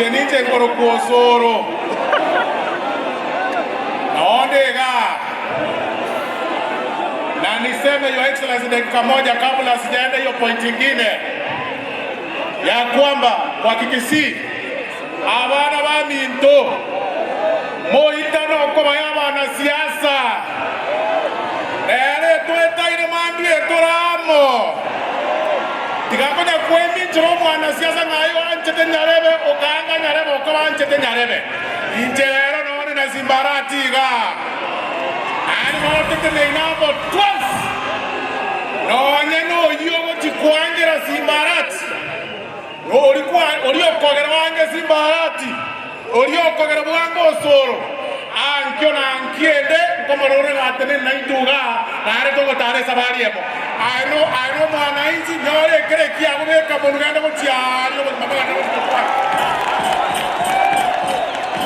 Inche ninche nkorokwa Osoro, na onde igaa. Na niseme Your Excellency dakika moja kabla sijaenda hiyo point ingine ya kwamba kwa Kikisii abana baminto moitane okobaya abanasiasa nere etwetaine mambia etore amo. Tiga konya kweminchera omwanasiasa ng'a aye oanchete nyarebe, okaanga nyarebe okoba anchete nyarebe. Inche rero nonde na Simbarati iga, naende noo toteneine amo twensi, nonya noyio ogochia koangera Simbarati, oria okogera oange Simbarati. Oria okogera bwango osoro, ankio na ankio ende nkomorora ng'a atenene naintwe igaa, nare togotaara esabari emo. Aye no, aye nomwananchi, nyora ekero ekiago beka monwe genda gochia aaria obogima bogende gochia gokwana.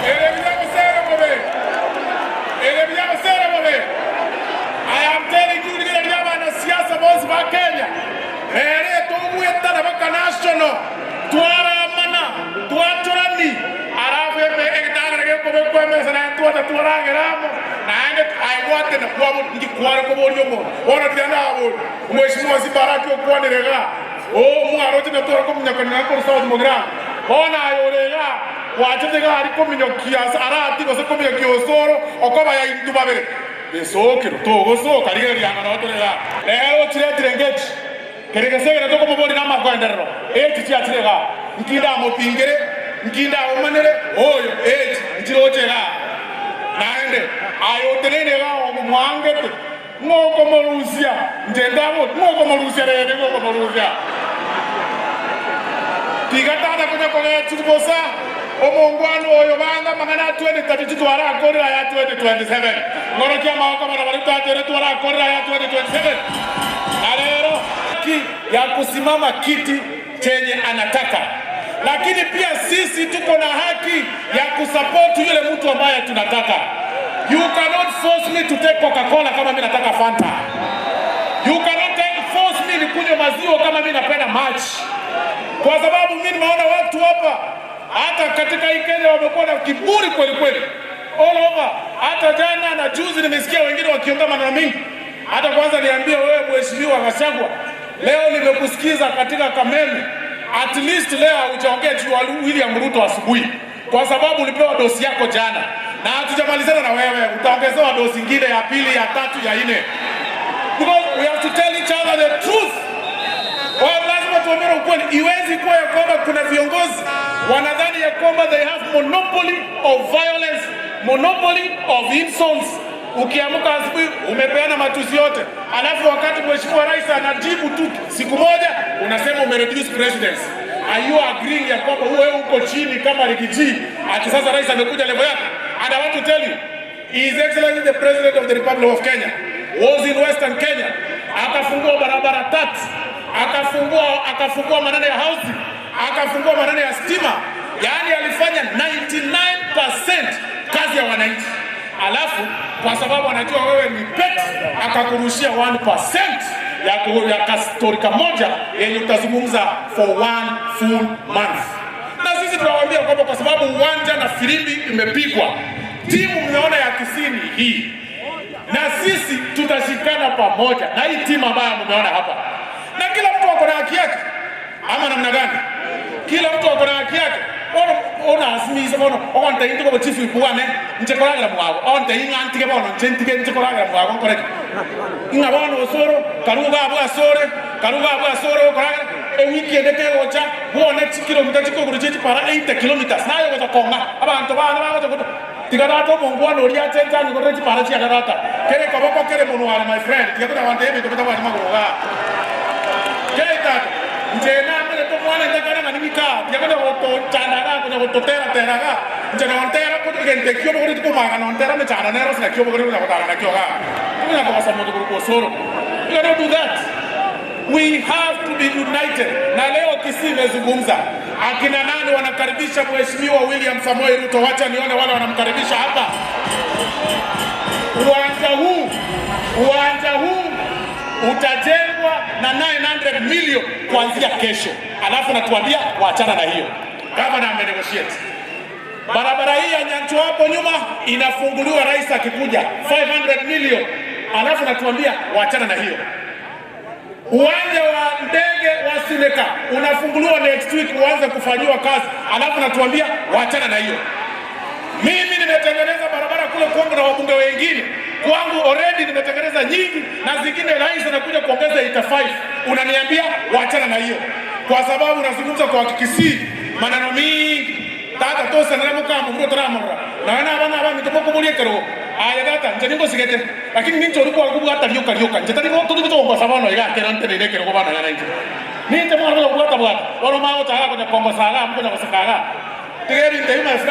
Ere buya gose ere bobe? Ere buya gose ere bobe? I am telling you rigereria abanasiasa bonsi ba Kenya, rero etogwetana baka national. Twaramana, twachorani, alafu eme egetang'ani gekobekwa emesa naende twacha twaragera amo, naende aye gwatena kwabo inki kware koboria omonto. Bono tiga ndaborie, omweshimiwa Simbarati okwanire igaa, oo mwaroche natware kominyoka nonya korwa South Mugirango, bono aye ore igaa gwachete iga aria kominyokia ase Arati gose kominyokia Osoro okobaya intwe babere. Gesokero togosoka rigereria anga noo tore igaa. Rero ochiretire ngechi. Kera egesegera tokomoboria namagenderero, Echi chiachire igaa, nki ndamopingere? Nki ndaomanere oyo? Echi nchiroche igaa. Naende aye oteneine igaa omwangete, ng'o okomorusia? Inche ndabori, ng'o okomorusia rende? Ng'o okomorusia? Tiga tata konya kogechigwa bosa, omongwana oyo banga amang'ana a 2032 twarakorire aya 2027. Ng'orokia amagoko bono baria twateire twarakorire aya 2027. Na rero haki ya kusimama kiti chenye anataka, lakini pia sisi tuko na haki ya kusupport yule mtu ambaye tunataka. You cannot force me to take Coca-Cola kama mimi nataka Fanta. You cannot take, force me nikunywe maziwa kama mimi napenda maji, kwa sababu mimi nimeona watu hapa hata katika hii Kenya wamekuwa na kiburi kweli kweli all over. Hata jana na juzi nimesikia wengine wakiongea maneno mingi. Hata kwanza niambie wewe Mheshimiwa Gachagua, leo nimekusikiza katika Kameme, at least leo haujaongea juu ya William Ruto asubuhi, kwa sababu ulipewa dosi yako jana na hatujamalizana na wewe, utaongezewa dosi ingine ya pili, ya tatu, ya nne, because we have to tell each other the truth. Kwa lazima tuambie ukweli. Iwezi kuwa ya kwamba kuna viongozi wanadhani ya kwamba they have monopoly of violence, monopoly of insults. Ukiamka asubuhi umepeana matusi yote, alafu wakati mheshimiwa rais anajibu tu siku moja unasema umereduce presidency. Are you agreeing ya kwamba wewe uko chini kama Riggy G ati sasa rais amekuja level yako? And I want to tell you His Excellency the President of the Republic of Kenya was in Western Kenya, akafungua barabara tatu, akafungua akafungua maneno ya housing, akafungua maneno ya stima, yaani alifanya 99% kazi ya wananchi. Alafu kwa sababu anajua wewe ni pet, akakurushia 1% ya, ku- ya kastori kamoja yenye utazungumza for one full month. Na sisi tunawaambia kwamba kwa sababu uwanja na filimbi imepigwa, timu mmeona ya Kisii ni hii, na sisi tutashikana pamoja na hii timu ambayo mmeona hapa, na kila mtu ako na haki yake, ama namna gani? Kila mtu ako na haki yake. Bono ona asimisa bono ogonte intuko bochifu ikuane nche koragera mwago onte ing'a ntige bono nche ntige nche koragera mwago nkoreke ing'a bono osoro karuga abwo asore karuga abwo asore okoragera ewiki ende kegocha bwone chikilomita chikogoro chie chipara 80 kilometers naye ogocha kong'a abanto bane bagocha goto tiga tata omongwana oria ache nche anyigorere chipara chiane tata kere koboko kere monwa are my friend tiga konya gontebia ebinto bitabwati magoro igaa kei tata inche namanyete omwana ntakare ng'a nibikaa tiga konya gotochanda igaa konya gototera tera igaa inche nontera ko egento ekio obogoretie komaga nontera emechando nero ase nakio obogoretie konya gotara nakio igaa tokonya kogosa omonto korwa osoro we cannot do that we have to be united na leo Kisii imezungumza akina nani wanakaribisha mheshimiwa William Samoei Ruto wacha nione wale wanamkaribisha hapa uwanja huu uwanja huu utajengwa na 900 million kuanzia kesho, alafu natuambia waachana na hiyo. Gavana amenegotiate. Barabara hii ya Nyanchwa hapo nyuma inafunguliwa rais akikuja 500 million, alafu natuambia wachana na hiyo. Uwanja wa ndege wa Sileka unafunguliwa next week uanze kufanyiwa kazi, alafu natuambia wachana na hiyo. Mimi nimetengeneza barabara kule kwangu na wabunge wengine kwangu already nimetengeneza nyingi, na zingine rais anakuja kuongeza 85 unaniambia wachana na hiyo, kwa sababu unazungumza kwa Kikisii maneno mingi tata tosanera mukamo muro toramorora nawe na abana abamito mokoboria ekerogo aye tata inche ningosigete lakini ninche oria kwakobwata rioka rioka inche tari tori gotogosa bono iga ekero nteneine ekerogo bono iga nainche ninche mwana oyo kobwata bwata bono omagocha iga konya kongosa iga amo konya goseka iga tiga ebinto ebi my friend.